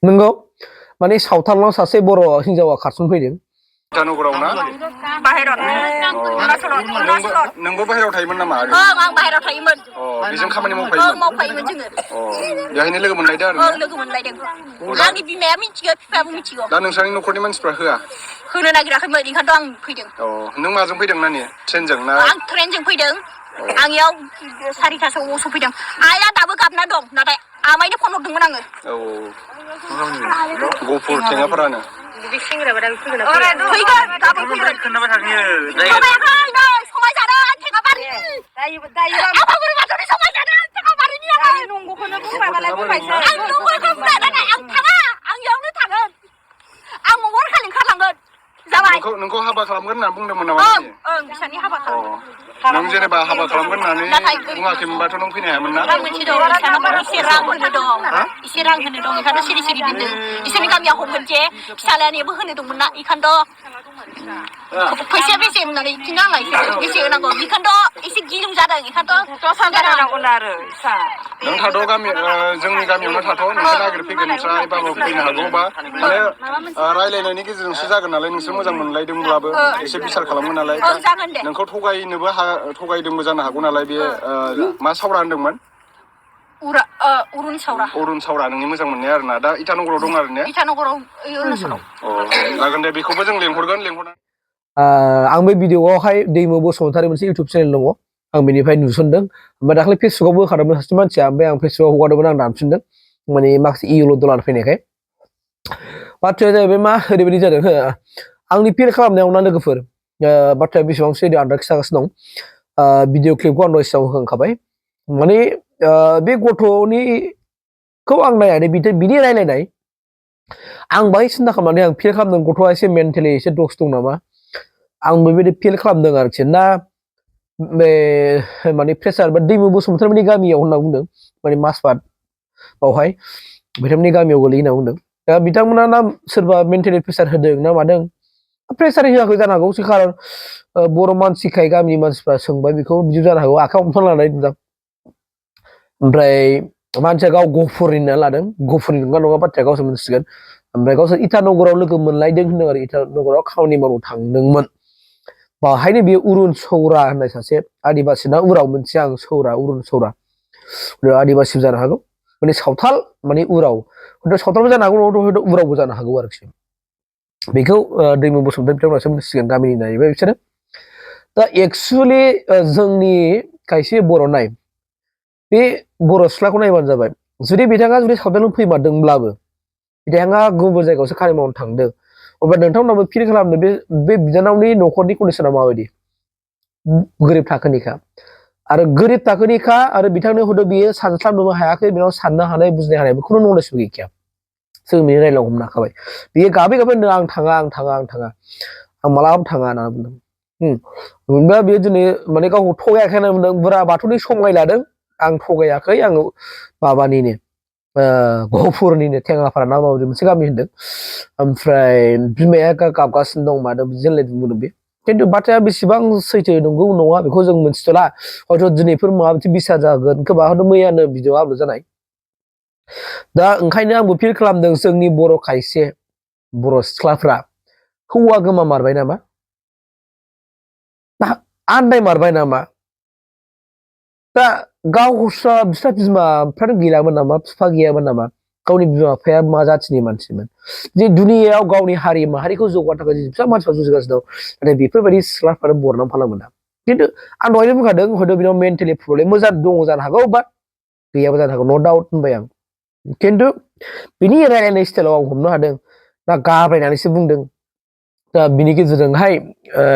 नंगौ माने सावथालाव सासे बर' हिनजावा खारसन फैदों इटानगराव ना नोंबो बाहेरायाव थायोमोन नामा आं बाहेरायाव थायोमोन बेजों खामानि मावफायोमोन जोङो बेहायनो लोगो मोनलायदों आरो लोगो मोनलायदों आंनि बिमाया मिथिगौ बिफायाबो मिथिगौ दा नोंसानि न'खरनि मानसिफ्रा होआ होनो नागिराखैमोन ओंखायनोथ' आं फैदों नों माजों फैदों नानि ट्रेनजों ना आं ट्रेनजों फैदों आंनियाव 4:00 सफैदों आइया दाबो गाबना दं नाथाय आमाइनो फन हरदोंमोन आङो गफुर थेङाफोरानो बिदि सेंग्राफोरा फैगोन गाबोन फैगोन खोनाबाय थायो समाय जादों थेङाबारि दायो आफा बोरै बाथौनि समाय जादों थेङाबारिनि आं नंगौखौनो बुंबायबालाय बुंबायसै आं नंगौखौ बुंबाय आं थाङा आं इयावनो थागोन आं मंगल खालि ओंखारलांगोन जाबाय नोंखौ हाबा खालामगोन होनना बुंदोंमोन नामा बिसानि हाबा नों जेनेबा हाबा खालामगोन होननानै बुङाखैमोनबाथ' नों फैनो हायामोन ना रां मोनसे दं एसे रां होनो दं एसे रां होनो दं बेखायनो सिरि सिरि दोनदों इसोरनि गामियाव हमगोन जे फिसालायानिबो होनो दंमोन ना इखानथ' फैसाया बेसे होननानै खिन्थु आंलाय बेसे होनांगौ इखानथ' एसे गिलुं जादों इखानथ' 10,000 होनांगौनो आरो नों थाथ' जोंनि गामियावनो थाथ' नोंसोर नागिरफैगोन नोंस्रा बाबा फैनो हागौ बा माने रायलायनायनि गेजेरजोंसो जागोन नालाय नोंसोर मोजां मोनलायदोंब्लाबो एसे बिसार खालामगोन नालाय नोंखौ थगायनोबो जानो हागौ नालाय बे मा सावरा होनदोंमोन अरुन सावरा नोंनि मोजां मोननाय आरोना दा इटानगराव दं आरो ने इटानगराव अरुणाचलाव जागोन दे बेखौबो जों लेंहरनानै आं बे भिडिअआवहाय दैमु बसुमतारी मोनसे इउटुब चेनेल दङ आं बेनिफ्राय नुसनदों ओमफ्राय दाखालि फेसबुकावबो होखादोंमोन सासे मानसिया ओमफ्राय आं फेसबुकाव हगारदोंमोन आं दानफिनदों माने माखासे इउल' डलार फैनायखाय बाथ्राया जाहैबाय मा ओरैबायदि जादों आंनि पेर खालामनायाव ना लोगोफोर बाथ्राया बेसेबां सैथो आं दा खिथागासिनो दं भिडिअ क्लिपखौ आं दहाय सिगाङाव होखाबाय माने बे गथ'निखौ आं नायनानै बिनि रायलायनाय आं बाहाय सिन्था खालामनानै आं फिल खालामदों गथ'आ एसे मेन्टेलि एसे दक्स दं नामा आंबो बेबायदि फिल खालामदों आरोखि ना बे माने प्रेसार बा दैमु बसुमतारीनि गामियाव होनना बुंदों माने मासबाद बावहाय बिथांमोननि गामियाव गोलैयो होनना बुंदों दा बिथांमोना ना सोरबा मेन्टेलि प्रेसार होदों ना मादों प्रेसार होआखै जानो हागौ खारन बर' मानसिखाय गामिनि मानसिफ्रा सोंबाय बेखौ बिदि जानो हागौ आखाइ हमथाना लानाय नुदों ओमफ्राय मानसिया गाव गफुरनि होनना लादों गफुरनि नङा बाथ्राया गावसोर मोनसिगोन ओमफ्राय गावसोर इटानगराव लोगो मोनलायदों होनदों आरो इटानगराव खामानि मावनो थांदोंमोन बाहायनो बेयो उरुन सौरा होननाय सासे आदिबासि ना उराव मोनसे आं उरुन सौरा आदिबासि जानो हागौ माने सावथाल माने उराव सावथालबो जानो हागौ हयथ' उरावबो जानो हागौ आरोखि बेखौ दैमु बसुमतारी बिथांमोनासो मोनथिसिगोन गामिनि नायबाय बिसोरो दा एक्सुवेलि जोंनि खायसे बर' नाय बे बर' सिख्लाखौ नायबानो जाबाय जुदि बिथाङा सावथालजों फैमारदोंब्लाबो बिथाङा गुबुन जायगायावसो खामानि मावनो थांदों अब्ला नोंथांमोनाबो फिल खालामदों बे बिनानावनि न'खरनि कन्डिसना माबायदि गोरिब थाखोनिखा आरो गोरिब थाखोनिखा आरो बिथांनो हयथ' बियो सानस्लाबनोबो हायाखै बेनाव साननो हानाय बुजिनो हानाय खुनु नलेजबो गैखाया जों बिनि रायलायाव हमनो हाखाबाय बियो गाबै होनदों आं थाङा आं मालाबाबो थाङा होनना बुंदों बेयो दिनै माने गावखौ थगायाखै होनना बुंदों बुरा बाथौनि समगाय लादों आं थगायाखै आङो माबानिनो गहपुरनिनो थेङाफारा ना माबा मोनसे गामि होनदों ओमफ्राय बिमाया गाबगासिनो दं मादों बिदि होनलायदों बुंदों बे खिन्थु बाथ्राया बेसेबां सैथो नंगौ नङा बेखौ जों मोनथिथ'ला हयथ' दिनैफोर माबा मोनसे बिसार जागोन खोमा हयथ' मैयानो भिडिअ आपल'ड जानाय दा ओंखायनो आंबो फिल खालामदों जोंनि बर' खायसे बर' सिख्लाफ्रा हौवा गोमामारबाय नामा आन्दायमारबाय नामा दा गावस्रा बिफा बिमाफ्रानो गैलामोन नामा बिफा गैयामोन नामा गावनि बिमा बिफाया मा जाथिनि मानसिमोन जे दुनियायाव गावनि हारि माहारिखौ जौगानो थाखाय फिसा मानसिफ्रा जुजिगासिनो दं नाथाय बेफोरबायदि सिख्लाफ्रानो बरनाम खालामोना खिन्थु आं दहायनो बुंखादों हयथ' बेनाव मेन्टेलि प्रब्लेम मोजां दङ जानो हागौ बा गैयाबो जानो हागौ न' डाउट होनबाय आं खिन्थु बिनि रायलायनाय स्टाइलाव आं हमनो हादों ना गाब्रायनानैसो बुंदों दा बिनि गेजेरजोंहाय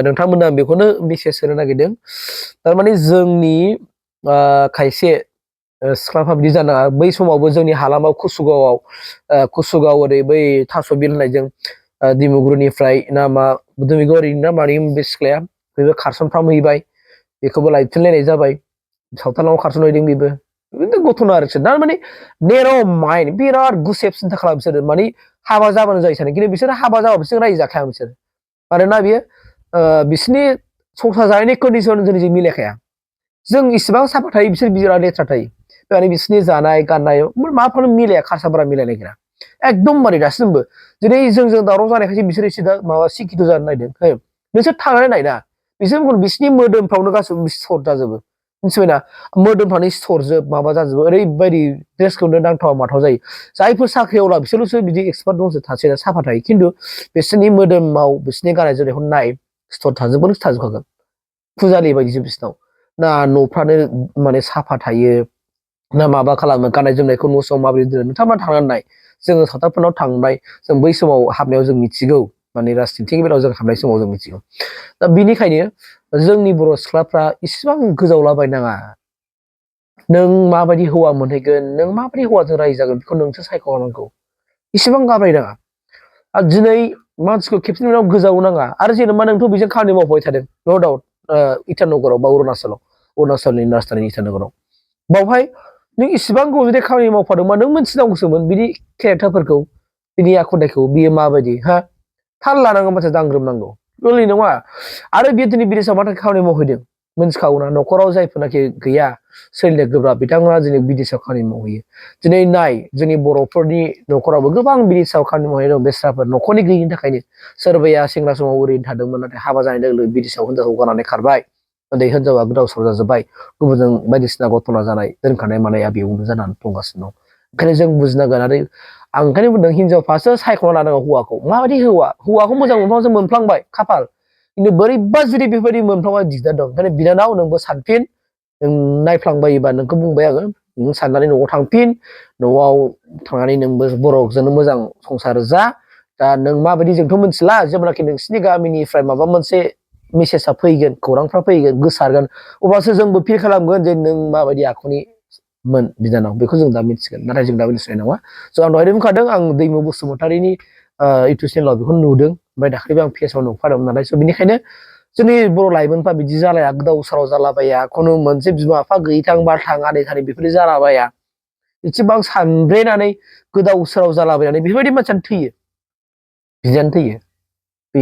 नोंथांमोना बेखौनो मेसेज होनो नागिरदों थारमाने जोंनि खायसे सिख्लाफ्रा बिदि जानो बै समावबो जोंनि हालामाव कुसुगाव ओरै बै थास' बिल होननायजों दिमुगुरिनिफ्राय ना मा दुमिगुरि ना मानि बे सिख्लाया बेबो खारसनफ्रामहैबाय बेखौबो लायफिनलायनाय जाबाय सावथालाव खारसनहैदों बेबो गथ'ना आरोखि दा माने नेर' माइन्ड बिराद गुसेब सिन्था खालाम बिसोरो माने हाबा जाबानो जायो सानो खिन्थु बिसोर हाबा जाबा बिसोर रायजो जाखाया बिसोर मानोना बियो बिसोरनि संसार जानायनि कन्डिसन जोंजों मिलायखाया जों इसिबां साफा थायो बिसोर बिराद लेथ्रा थायो माने बिसोरनि जानाय गाननाय माबाफोर मिलाया कालसारफोरा मिलायनो नागिरा एकदमबारे दासिमबो दिनै जोंजों दावराव जानायखायसो बिसोर एसे दा माबा सिकित जानो नागिरदों नोंसोर थांनानै नाय ना बिसोर बिसिनि मोदोमफ्रावनो गासिबो सिथर जाजोबो मिथिबायना मोदोमफ्रानो सिथरजोब माबा जाजोबो ओरैबायदि ड्रेसखौनो नांथावा माथाव जायो जायफोर साख्रियावला बिसोरल'सो बिदि एक्सपार्ट दंसो थासै साफा थायो खिन्थु बिसोरनि मोदोमाव बिसोरनि गाननाय जोमनायखौ नाय सिथर थाजोबखागोन फुजारि बायदिसो बिसोरनाव ना न'फ्रानो माने साफा थायो ना माबा खालामो गाननाय जोमनायखौ न' सिङाव माबोरै दोनो नोंथाङा थांनानै नाय जोङो सावथालफोरनाव थांबाय जों बै समाव हाबनायाव जों मिथिगौ माने राजनिथिनि बेलायाव जों हाबनाय समाव जों मिथिगौ दा बिनिखायनो जोंनि बर' सिख्लाफ्रा इसिबां गोजावलाबायनाङा नों माबायदि हौवा मोनहैगोन नों माबायदि हौवाजों रायजो जागोन बेखौ नोंसो सायख'नांगौ इसिबां गाब्रायनाङा आरो दिनै मानसिखौ खेबसेनि उनाव गोजाव नाङा आरो जेनेबा नोंथ' बेजों खामानि मावबाय थादों नो डाउट इटानगराव बा अरुणाचलनि राजधानि इटानगराव बावहाय नों इसिबां गोबाव जुदि खामानि मावफादोंबा नों मोनथिनांगौसोमोन बिनि केरेक्टारफोरखौ बिनि आखुथायखौ बियो माबायदि थाल लानांगौ बाथ्रा दांग्रोमनांगौ गोरलै नङा आरो बियो दिनै बिदेशाव मा थाखाय खामानि मावहैदों मोनथिखागौना न'खराव जायफोरनाखि गैया सोलिनो गोब्राब बिथांमोना दिनै बिदेशाव खामानि मावहैयो दिनै नाय जोंनि बर'फोरनि न'खरावबो गोबां बिदेशाव खामानि मावहैनाय दं बेस्राफोर न'खरनि गैयिनि थाखायनो सोरबाया सेंग्रा समाव ओरैनो थादोंमोन नाथाय हाबा जानाय लोगो लोगो बिदेशाव हिनजावखौ गारनानै खारबाय उन्दै हिनजावा गोदाव सोराव जाजोब्बाय गुबुनजों बायदिसिना घटना जानाय दोनखानाय मानाया बेयावनो जानानै दंगासिनो दं ओंखायनो जों बुजिनांगोन आरो आं ओंखायनो बुंदों हिनजावफ्रासो सायख'ना लानांगौ हौवाखौ माबायदि हौवाखौ मोजां मोनफ्लांबा मोनफ्लांबाय खाफाल खिन्थु बोरैबा जुदि बेफोरबायदि मोनफ्लांबा दिगदार दं ओंखायनो बिनानाव नोंबो सानफिन नों नायफ्लांबायोबा नोंखौ बुंबाय आङो नों साननानै न'आव थांफिन न'आव थांनानै नोंबो बर'जोंनो मोजां संसार जा दा नों माबायदि जोंथ' मिथिला जेब्लाखि नोंसिनि गामिनिफ्राय माबा मोनसे मेसेजआ फैगोन खौरांफ्रा फैगोन गोसारगोन अब्लासो जोंबो फिल खालामगोन जे नों माबायदि आखुनि मोन बिनानाव बेखौ जों दा मिथिगोन नाथाय जों दा मिथिनाय नङा स' आं दहायनो बुंखादों आं दैमु बसुमतारिनि इउटुब चेनेलाव बेखौ नुदों ओमफ्राय दाखालिबो आं फेसआव नुखादोंमोन नालाय स' बेनिखायनो जोंनि बर' लाइमोनफ्रा बिदि जालाया गोदाव सोराव जालाबाया खुनु मोनसे बिमा बिफा गैयैथां बारथां आदै थानै बेफोरदि जालाबाया एसेबां सानब्रेनानै गोदाव सोराव जालाबायनानै बेफोरबायदि मानसियानो थैयो बिदियानो थैयो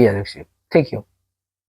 आरोखि थेंक इउ